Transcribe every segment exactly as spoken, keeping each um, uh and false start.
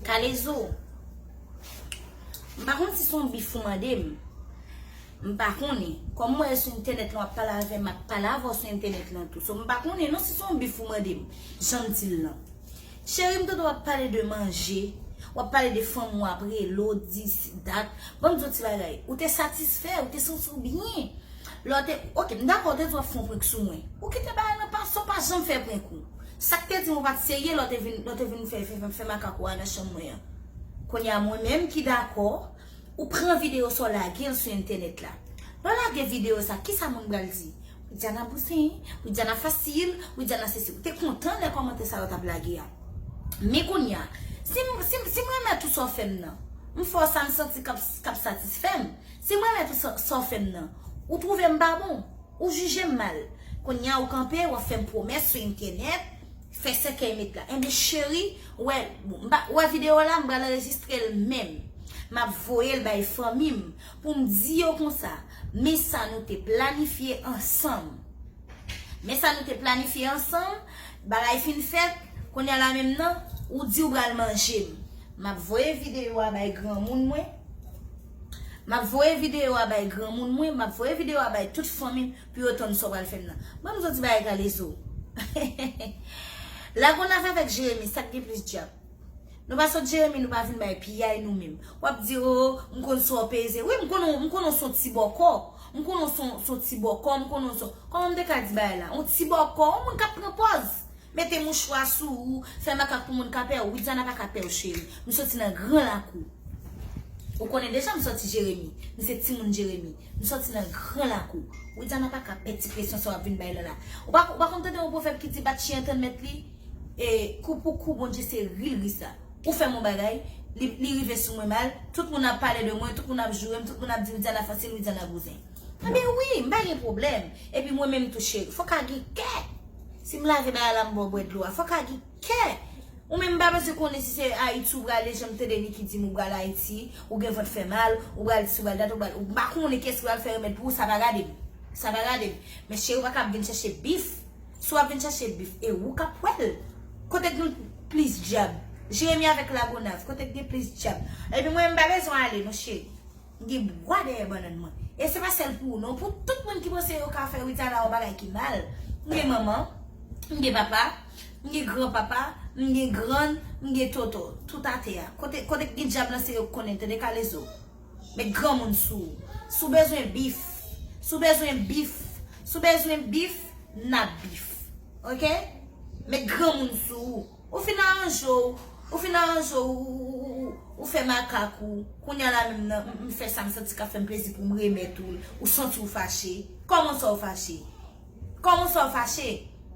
Kalezo, m pa konn si se yon bif ou mande m. M pa konnen. Kòm mwen sou entènèt lan, w ap pale avè m, m ap pale avè w sou entènèt lan tou. So, m pa konnen non si se yon bif ou mande m. Jan m di l lan. Cheri, m tande w ap pale de manje, w ap pale de fanm ou ap rele w, dis, dat. Ban m di w ti bagay. Ou te satisfè, ou te santi w byen. Lè w te, ok, m dakò, w te di w ap fè yon prank sou mwen. Ou kite bagay lan pase, w pa janm fè prank ou. Sa k te di m ou pa t serye lè w te vin, lè w te vin fè, fè, fè, fè makak ou a nan chanm mwen an. Kounye a, mwen menm ki dakò, ou pran videyo sa w lage l sou entènèt la. Lè w lage videyo sa, kisa moun pral di? Widiana bouzen, Widiana fasil, Widiana sesi. Ou te kontan lè kòmantè sa yo t ap lage a. Men kounye a, si m, si m, si m renmen tout sa w fè m nan, m fè w sa m santi k ap, k ap satisfè m. Si m renmen tout sa, sa w fè m nan, ou twouve m pa bon, ou jije m mal. Kounye a ou kanpe, w ap fè m pwomès sou entènèt, fè sèkèy met la. Enben cheri, ou wè, bon, m pa, ou wè videyo la, m pral anrejistre l menm. M ap voye l bay fanmi m pou m di yo konsa, men sa nou te planifye ansanm. Men sa nou te planifye ansanm, bagay fin fèt, kounye a la menm nan, ou di w pral manje m. M ap voye videyo a bay granmoun mwen. M ap voye videyo a bay granmoun mwen, m ap voye videyo a bay tout fanmi m pou yo tann sa w pral fè m nan. Ban m di w ti bagay Kalezo. Lagonav avèk Jeremi, sa k gen plis djab? Nou pa sot Jeremi, nou pa vin bay piyay nou menm. W ap di, o, m konn sa w peze. Wi, m konnen, m konnen w se yon ti bòkò. M konnen w se yon, se yon ti bòkò, m konnen w se yon, kòman m te ka di bagay la? Yon ti bòkò, yon moun k ap pran pòz. Mete mouchwa sou ou, fè makak pou moun ka pè w. Widiana pa ka pè w, cheri. M soti nan gran lakou. Ou konnen deja m sòti Jeremi. M se timoun Jeremi. M sòti nan gran lakou. Widiana pa ka pè ti presyon sa w ap vin bay la la. Ou pa, ou pa konn tande yon pwovèb ki di bat chyen tann mèt li? E, kou pou kou, Bondye se ri l ri sa. Ou fè m yon bagay, li, li rive sou mwen mal, tout moun ap pale de mwen, tout moun ap joure m, tout moun ap di Widiana fasil, Widiana bouzen. Ebyen wi, m pa gen pwoblèm. Epi mwen menm tou cheri, fò ka gen kè. Si m lave bagay la, m ba w bwè dlo a, fò ka gen kè. Ou menm m pa bezwen konnen si se Ayiti ou prale, jan m tande Niki di m ou pral Ayiti, ou gen vant fè mal, ou pral dis, ou pral dat, ou pral, ou pa konnen kiyès ki pral fè remèd pou ou, sa pa gade m. Sa pa gade m. Men cheri, ou pa ka ap vin chèche bif. Si w ap vin chèche bif, e ou k ap wè l. Kote k gen plis djab? Jeremi avèk Lagonav, kote k gen plis djab? Epi mwen, m pa bezwen ale non cheri. M gen bwa dèyè bannann mwen. E se pa sèl pou ou non, pou tout moun ki panse yo ka fè Widiana yon bagay ki mal. M gen manman, m gen papa, m gen granpapa, m gen grann, m gen tonton, tout atè a. Kote, kote k gen djab lan se yo k konnen, tande Kalezo. Met granmoun sou ou. Si w bezwen bif, si w bezwen bif, si w bezwen bif, n ap bif. Ok? Met granmoun sou ou. Ou fin aranje w, ou fin aranje w, ou, ou, ou, ou, ou fè makak ou. Kounye a la menm nan, m, m fè sa m santi k ap fè m plezi pou m remèt ou l. Ou santi w fache. Kòman sa w fache? Kòman sa w fache?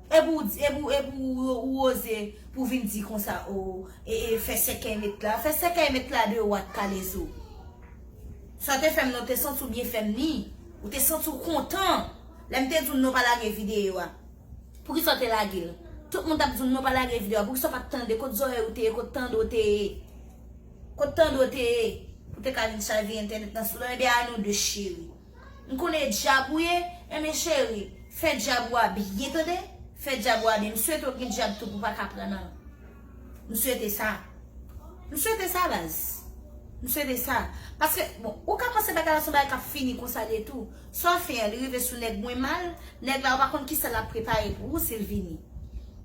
Epi w di, epi w, epi w, ou oze pou vin di konsa, o, e, e, fè sèkèy met la. Fè sèkèy met la de wat Kalezo. Sa w te fè m nan, w te santi w byen fè m ni. Ou te santi w kontan. Lè m te di w non pa lage videyo a. Poukisa w te lage l? Tout moun t ap di w non pa lage videyo a. Poukisa w pa t tande? Kot zòrèy ou te ye? Kot tande w te ye? Kot tande w te ye? Pou te ka vin chavire entènèt nan sou non. Ebyen a nou de cheri. M konnen e djab ou ye, enben cheri, fè djab ou a byen tande, fè djab ou a byen. M swete w gen djab tou pou w pa ka pran nan. M swete sa. M swete sa, baz. M swete sa. Paske, bon, ou ka panse bagay la se yon bagay k ap fini konsa de tou. Sa w fè an, li rive sou nèg mwen mal, nèg la ou pa konn kisa l ap prepare pou ou si l vini.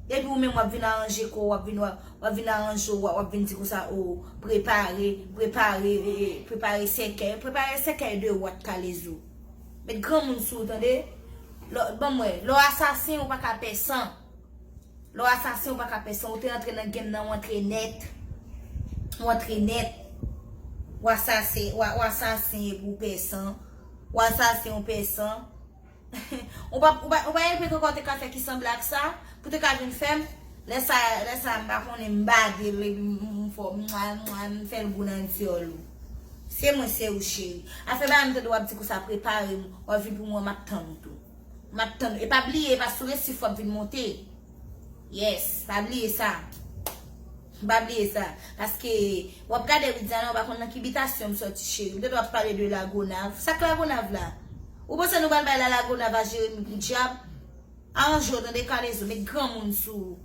Epi ou menm w ap vin aranje kò w, w ap vin, w ap, w ap vin aranje w, w ap, w ap vin di konsa, o, prepare, prepare, e, e, prepare sèkèy, prepare sèkèy de wat Kalezo. Met granmoun sou ou, tande? Lò, ban m wè, lè w asasen, ou pa ka pè san. Lè w asasen, ou pa ka pè san. Ou te antre nan game nan, ou antre nèt. Ou antre nèt. W asasen, w a, w asasen epi w pè san. W asasen, ou pè san. Ou pa, ou pa, ou pa gen pwen ankò w te ka fè ki sanble ak sa, pou te ka vin fè m. Lè sa, lè sa, m pa konnen, m bade l, epi m, m fè w, mwa, mwa, m fè l gou nan dyòl ou. Se mwen, se ou, cheri. Afè bagay m tande w ap di konsa, prepare m, w ap vin pou mwen, m ap tann ou tou. M ap tann ou. E pa bliye, e pa sou resif w ap vin monte. Yes, pa bliye sa. Pa bliye sa. Paske w ap gade Widiana, ou pa konn nan ki bitasyon m sòti, cheri. M tande w ap pale de Lagonav. Sa k Lagonav la? Ou panse nou pral bay la Lagonav a Jeremi pou dyab? Aranje w, tande, Kalezo, met granmoun sou ou.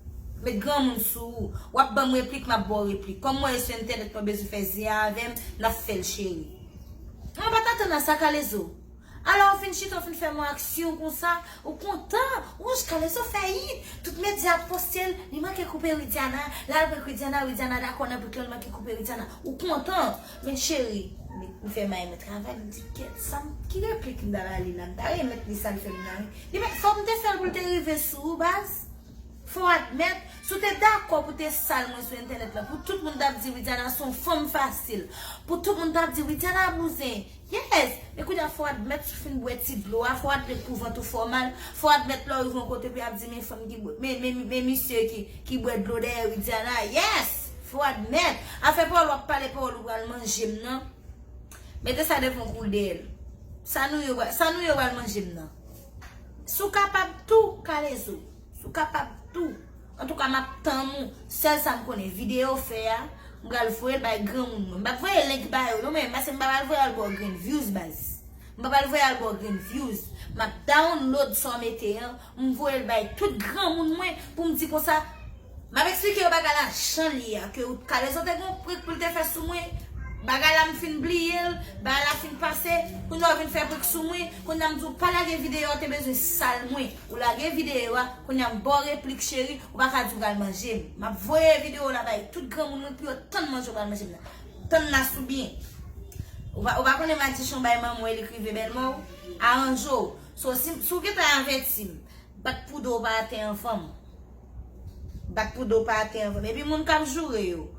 Met granmoun sou ou. W ap ban m replik, m ap ba w replik. Kòm mwen sou entènèt, mwen bezwen fè zen avè m, n ap fè l, cheri. Mwen pa t atann a sa, Kalezo. Alò, ou fin chita, ou fin fè m yon aksyon konsa, ou kontan. Ou wè Kalezo fè hit. Tout medya ap poste l, li manke koupe Widiana. L al prank Widiana, Widiana dakò nan prank lan, li manke koupe Widiana. Ou kontan. Men cheri, m fè may mwen travay, m di, "Kèt, sa m, ki replik m ta ba li la? M ta remèt li sa l fè m nan, wi." Li men, fò m te fè l pou l te rive sou ou, baz. Fò w admèt, si w te dakò pou te sal mwen sou entènèt la, pou tout moun t ap di Widiana se yon fanm fasil, pou tout moun t ap di Widiana bouzen, yes, men kounye a fò w admèt si w fin bwè ti dlo a, fò w admèt pou vant ou fè w mal, fò w admèt lè w rive yon kote pou y ap di men fanm ki bwè, men, men, men misye ki, ki bwè dlo dèyè Widiana, yes, fò w admèt. Afè pawòl w ap pale, pawòl ou pral manje m nan, mete sa devan kou l dèyè l. Sa nou yo, sa nou yo pral manje m nan. Si w kapab tou, Kalezo. Si w kapab tou. Antouka, m ap tann ou. Sèl sa m konnen, videyo w fè a, m pral voye l bay granmoun mwen. M p ap voye link ba yo, non, men, paske m pa pral voye al ba w grenn views, baz. M pa pral voye al ba w grenn views. M ap download sa w mete an, m voye l bay tout granmoun mwen pou m di konsa, m ap eksplike yo bagay la jan l ye a, ke Kalezo te gen yon prank pou l te fè sou mwen, bagay la m fin bliye l, bagay la fin pase, kounye a w vin fè prank sou mwen, kounye a m di w pa lage videyo a, w te bezwen sal mwen, ou lage videyo a, kounye a m ba w replik cheri, ou pa ka di w pral manje m. M ap voye videyo la bay tout granmoun mwen pou yo tann manje w pral manje m nan. Tann la sou byen. Ou pa, ou pa konnen madichon bay manman w e li k rive bèlmè w? Aranje w. So, si, si w gentan avèti m, bat pou do w pa atè anvan m. Bat pou do w pa atè anvan m. Epi moun k ap joure yo.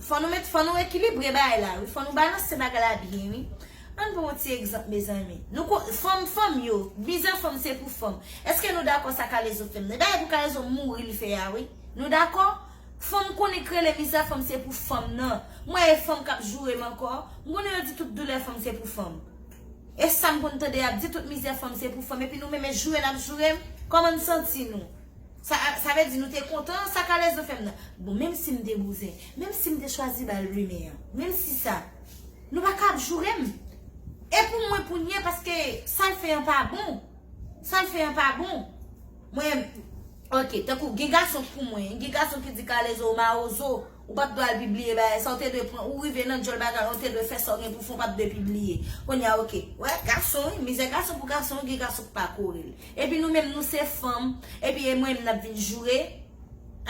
Fò nou met, fò nou ekilibre bagay la, wi. Fò nou balanse bagay la byen, wi. Ann pran yon ti egzanp, mezanmi. Nou ko, fanm, fanm yo, mizè fanm se pou fanm. Èske nou dakò sa Kalezo fè m nan? E bagay pou Kalezo mouri l fè a, wi. Nou dakò? Fanm konnen k rele mizè fanm se pou fanm nan. Mwen e fanm k ap joure m ankò. M konnen yo di tout doulè fanm se pou fanm. E sa m konn tande y ap di tout mizè fanm se pou fanm. Epi nou menm e joure n ap joure m. Kòman n santi nou? Sa, sa vle di nou te kontan sa Kalezo fè m nan. Bon, menm si m te bouzen, menm si m te chwazi ba l plimen an, menm si sa, nou pa ka ap joure m. E pou mwen pou n ye, paske sa l fè an pa bon. Sa l fè an pa bon. Mwen, ok, tankou gen gason k pou mwen, gen gason ki di Kalezo ou mawozo, ou pa t dwe al pibliye bagay sa, ou te dwe pran, ou rive nan djòl bagay la, ou te dwe fè sa w gen pou fè, ou pa t dwe pibliye. Kounye a, ok, wè, gason, wi, mizè gason pou gason, gen gason k pa kore l. Epi nou menm, nou se fanm, epi e mwen menm n ap vin joure.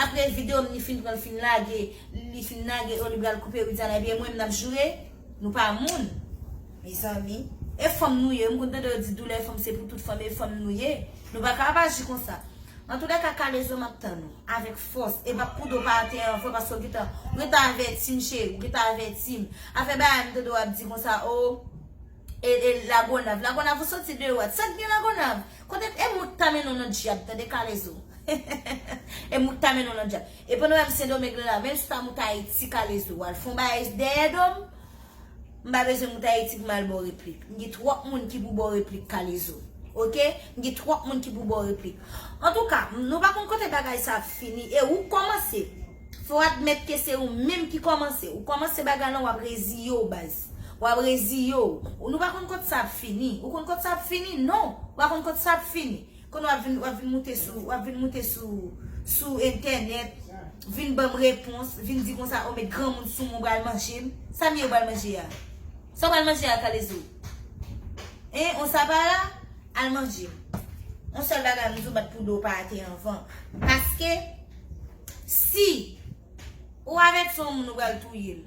Apre videyo m li fin pran, l fin lage, li fin lage, o li pral koupe Widiana, epi e mwen menm n ap joure. Nou pa moun. Mezanmi. E fanm nou ye. M konn tande yo di doulè fanm se pou tout fanm, e fanm nou ye. Nou pa ka ap aji konsa. Antoulèka, Kalezo, m ap tann ou. Avèk fòs. E bat pou do w pa atè an vre, paske w gentan, ou gentan avèti m, cheri. Ou gentan avèti m. Afè bagay m tande w ap di konsa, o, e, e Lagonav. Lagonav, ou soti de wat? Sa k gen Lagonav? Kote, e mout ta mennen w nan dyab, tande, Kalezo. E mout ta mennen w nan dyab. E pandan w wè m Sendomeng la, menm si w ta mout Ayiti, Kalezo, w al fè yon bagay dèyè do m, m pa bezwen mout Ayiti pou m al ba w replik. M gen twòp moun ki pou ba w replik, Kalezo. Oke? M gen twòp moun ki pou ba w replik. Antouka, m, nou pa konn kote bagay sa ap fini. E ou k kòmanse. Fò w admèt ke se ou menm ki kòmanse. Ou kòmanse bagay lan, w ap reziye w, baz. W ap reziye w. Ou, nou pa konn kote sa ap fini. Ou konn kote sa ap fini? Non. Ou pa konn kote sa ap fini. Kounye a w ap vin, w ap vin moute sou, w ap vin moute sou, sou entènèt, vin ban m repons, vin di konsa, o, met granmoun sou mwen, ou pral manje m. Sa m ye ou pral manje a? Sa w pral manje a, Kalezo? Hein, on sa pa la? Al manje. On sèl bagay m di w, bat pou do w pa atè anvan. Paske, si ou avèti yon moun, ou pral touye l.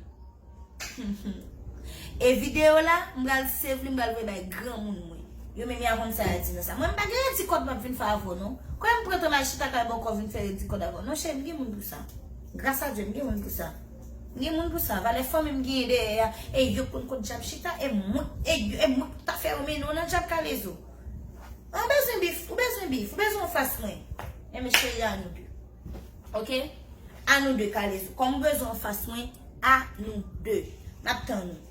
E videyo la, m pral save li, m pral voye bay granmoun mwen. Yo menm y a konn sa y a di nan sa. Mwen, m pa gen redi kòd m ap vin fè avè w, non. Kwè m pran tan m al chita kay bòkò vin fè redi kòd avè w. Non, cheri, m gen moun pou sa. Gras a Dye, m gen moun pou sa. M gen moun pou sa. Valè fanmi m genyen dèyè a. E yo konn kot dyab chita. E mwen, e yo, e mwen ta fè yo mennen w nan dyab, Kalezo. Ou bezwen bif, ou bezwen bif, ou bezwen anfas mwen. Enben, cheri, a nou de. Oke? A nou de, Kalezo. Kòm ou bezwen anfas mwen, a nou de. N ap tann ou.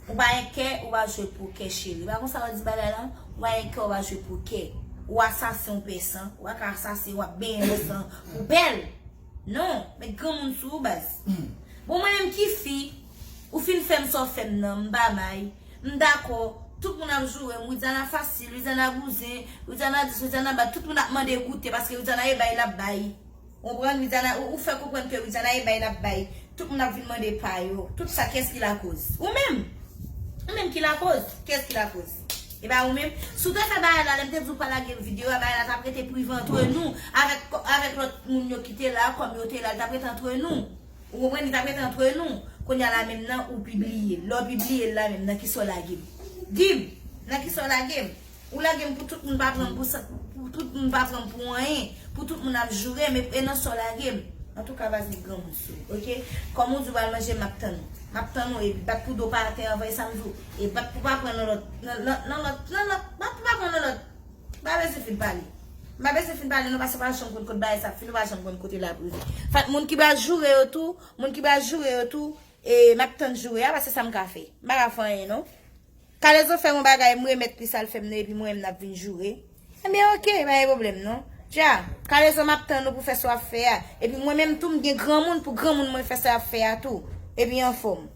Ou pa gen kè, ou pa jwe pokè, cheri. Pa konsa yo di bagay lan? Ou pa gen kè, ou pa jwe pokè. Ou asasen, ou pè san. Ou pa ka asasen, w ap benyen nan san poubèl. Non, met granmoun sou ou, baz. Bon, mwen menm ki fi, ou fin fè m sa w fè m nan, m pa may. M dakò, tout moun ap joure m, Widiana fasil, Widiana bouzen, Widiana dis, Widiana bat, tout moun ap mande goute, paske Widiana e bay l ap bay. Konprann? Widiana, ou, ou fè konprann ke Widiana e bay l ap bay. Tout moun ap vin mande pa yo. Tout sa, kiyès ki lakoz? Ou menm. Ou menm ki lakoz. Kiyès ki lakoz? E pa ou menm. Si w te fè bagay la, lè m te di w pa lage videyo a, bagay la t ap rete prive antre nou. Avèk, avèk lòt moun yo ki te la, kòm yo te la, li t ap rete antre nou. Ou konprann? Li t ap rete antre nou. Kounye a la menm nan, ou pibliye l. Lè w pibliye l la menm, nan kisa w lage m? Di m, nan kisa w lage m? Ou lage m pou tout moun pa pran m pou sa, pou tout moun pa pran m pou anyen, pou tout moun ap joure m, e, e nan sa w lage m. Antouka, pa di granmoun sou, oke? Kòm ou di w pral manje, m ap tann ou. M ap tann ou, epi bat pou do pa atè anvan, e sa m di w. E bat pou pa pran nan lòt, nan, nan, nan lòt, nan lòt, bat pou pa pran nan lòt. M pa bezwen fin pale. M pa bezwen fin pale, non, paske w pa janm konn kote bagay sa ap fini, w pa janm konn kote l ap rive. Fèt, moun ki pral joure yo tou, moun ki pral joure yo tou, e, m ap tann joure a, paske sa m ka fè. M pa ka fè anyen, non. Kalezo fè yon bagay, m remèt li sa l fè m nan, epi mwen menm n ap vin joure. Ebyen, oke, pa gen pwoblèm, non. Dja, Kalezo, m ap tann ou pou fè sa w ap fè a. Epi mwen menm tou, m gen granmoun pou granmoun mwen fè sa y ap fè a tou. Epi anfòm.